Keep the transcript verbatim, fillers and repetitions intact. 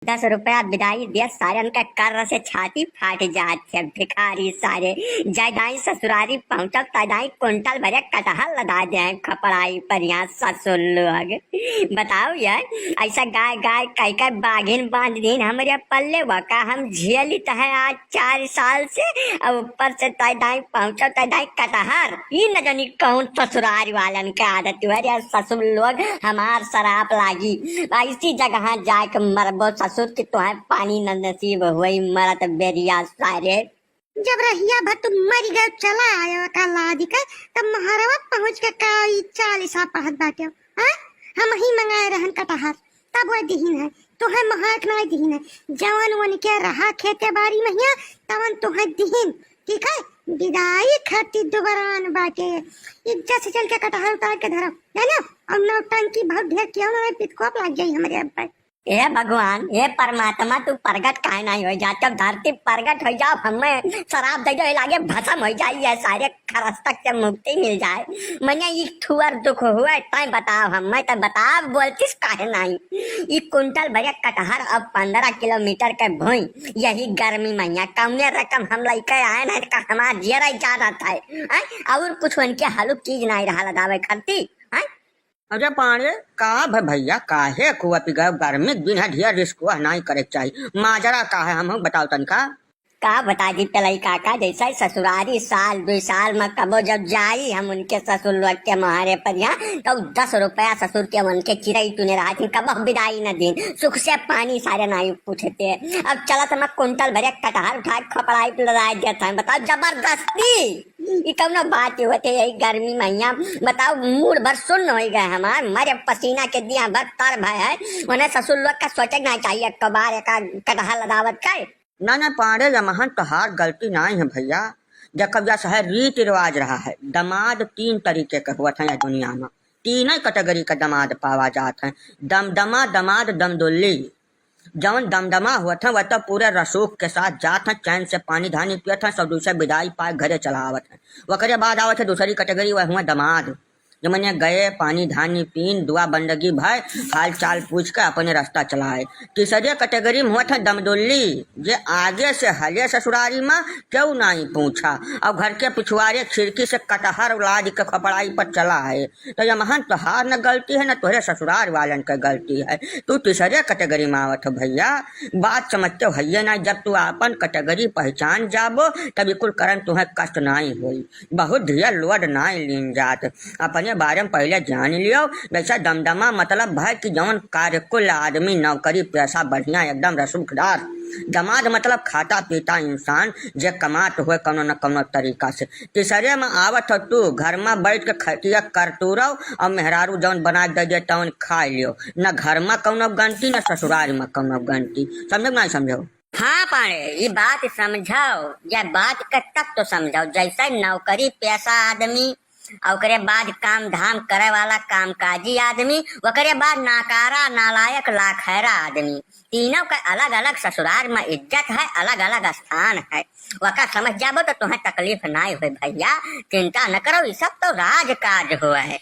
दस रुपया बिदाई दिया, सारन का कर्र से छाती फाट जात है। भिखारी सारे, जैदाई ससुरारी पहुँचब, तैदाई कुंटल भरे कटहल लदा दे हैं खपड़ाई पर यहाँ ससुर लोग। बताओ यार, ऐसा गाय गाय कह कह बाघिन बांध दीन हमरे पल्ले, वका हम झेलित है आज चार साल से, और ऊपर से तैदाई पहुँचब, तैदाई कटहर। ई न जानी कौन ससुरारी वालन के आदत है रे ससुर लोग, हमार सराप लागी। ऐसी जगह जाके मरबो ससुर कि तोहे पानी न नसीब होई मरत बेरिया सारे। जब रहिया भर तू मरि गए, चला आया का लादी के, तब मोहरवा पहुँच के का ई चालीसा पढ़त बाटे, हाँ? हमही मंगाए रहन कटहर, तब वह दिहिन है, तोहे मोहर के नाई दिहिन है। जवन उनके रहा खेते बारी महिया, तवन तोहे दिहिन, ठीक है? बिदाई खातिर दुबरान बाटे, इज्जत से चल के कटहर उतार के धरब, जानो? और नौटंकी बहुत ढेर किया ना, पितकोप लाग जाई हमरे अब। हे भगवान, हे परमात्मा, तू प्रगट काहे नाहीं होइ जात? जब धरती प्रगट होइ जाओ, हमें सराप दे दो, ये लागे भसम होइ जाई, ये सारे खरस्तक से मुक्ति मिल जाए। मने ई ठुअर दुख हुए, तैं बताओ, हमें तो बताओ, बोलतिस काहे नाहीं? ई कुंटल भरे कटहर अब पन्द्रह किलोमीटर के भुई, यही गर्मी महिया, कौने रकम हम लइके आए ना, का हमार जियरा ही जानत है, हैं? और कुछ उनके हलुक चीज नाहीं रहा लदावे करती, हैं? अरे पांड़े, का भ-, भइया, काहे खुआ पी गए? गर्मी के दिन है, ढेर रिस्क वह नाहीं करे के चाही। माजरा का है, हमहू बताओ तनिका। का बता दी पेलई काका, जैसे ही ससुरारी साल दुई साल में कबो जब जाई हम उनके ससुर लोग के मोहरे पर यहाँ, तो दस रुपया ससुर के उनके चिरई चुने रहा थी, कबो बिदाई न दिन, सुख से पानी सारे नाहीं पूछते। अब चलत हम कुंटल भरे कटहर उठा के खपड़ाई पे लदाई देत हैं। बताओ, जबरदस्ती, ई कौनो बात होते यही गर्मी महिया? बताओ, मूड़ भर सुन्न होइ गए हमार, मरे पसीना के दिया भर तर भय है। उन्हें ससुर लोग का सोचे ना चाहिए, एक बार एक कटहल लदावत का। ना, ना पांड़े, यमहन तोहार गलती नाहीं है भइया। देखब, जस है रीति रिवाज रहा है, दमाद तीन तरीके के होत हैं यह दुनिया में। तीन ही कैटेगरी का दमाद पावा जात हैं, दमदमा, दमाद, दमदुल्ली। जौन दमदमा होत हैं, वह तो पूरे रसूख के साथ जात हैं, चैन से पानी धानी पियत हैं, सब दूसरे बिदाई पाए घरे चला आवत हैं। ओकरे बाद आवत है दूसरी कैटेगरी, वह हुआ दमाद। जमने गए, पानी धानी पीन, दुआ बंदगी भय, हाल चाल पूछ के अपने रास्ता चलाए। तीसरे कैटेगरी में होत है दमदुल्ली, जे आगे से हले ससुरारी में, केहू नाहीं पूछा, और घर के पिछुआरे खिड़की से कटहर लाद के खपड़ाई पर चला है। तो यमहन तोहार न गलती है, न तोहरे ससुरार वालन के गलती है। तू तीसरे कैटेगरी में आवत हो भइया, बात समझते हो हइये ना। जब तू आपन कैटेगरी पहचान जाबो, तब ई कुल करन तुहें कष्ट नाहीं होई। बहुत ढेर लोड नाहीं लीन जात। अपने बारे में पहिले जान लियो। जैसे दमदमा मतलब भय कि जौन कार्यकुल आदमी, नौकरी पेशा बढ़िया, एकदम रसूखदार। दमाद मतलब खाता पीता इंसान, जे कमात हुए कौनो न कौनो तरीका से। तीसरे में आवत हो तू, घर में बैठ के खटिया करतूरव और मेहरारू जौन बना के दे दे तौन खा लियो। न घर में कौनो गनती, न ससुराल में कौनो गनती। समझो कि नाहीं समझो? हाँ पांड़े, ई बात समझाओ, यह बात के तक तो समझाओ। जैसे नौकरी पेशा आदमी, ओकरे बाद काम धाम करे वाला कामकाजी आदमी, ओकरे बाद नाकारा, नालायक, लाखैरा आदमी। तीनों के अलग-अलग ससुरार में इज्जत है, अलग-अलग स्थान है। वका समझ जाबो तो तुहें तकलीफ नाहीं होए भइया, चिंता न करो, ई सब तो राजकाज होए है।